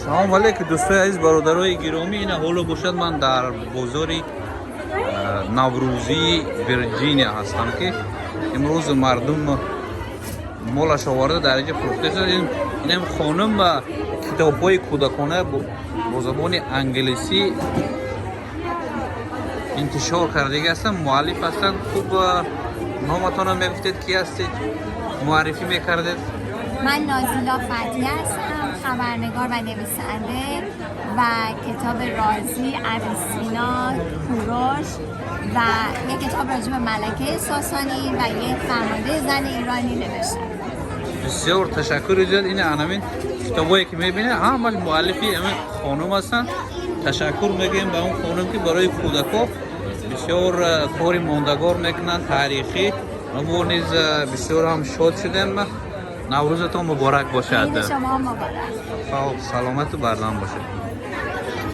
Салом алейкум, дӯстои азиз, бародарои гиромӣ. Ина ҳоло бошад, ман дар бозори наврӯзии Вирҷиния ҳастам, ки имрӯз мардум молаш оварда дар инҷа фурӯхта шуд. Инам хонум китобҳои кӯдакона бо забони англисӣ интишор кардагӣ ҳастанд, муаллиф ҳастанд. Хуб, номатонро мегуфтед, ки ҳастед, муаррифӣ мекардед. من نازیلا فتحی هستم، خبرنگار و نویسنده و کتاب رازی، اویسینا، کوروش و یک کتاب راجع به ملکه ساسانی و یک فرمانده زن ایرانی نوشتم. Бисёр ташаккури зиёд. Ин анамин китобое ки мебинед, ҳамаш муаллифи ҳамин хонум ҳастанд. Ташаккур мегӯем ба он хонум, ки барои кӯдакҳо бисёр кори мондагор мекунанд, таърихӣ, ва мо низ бисёр ҳам шод шудем. Наврӯзатон муборак бошад. عید شما هم مبارک. Хоб, саломату бардам бошед.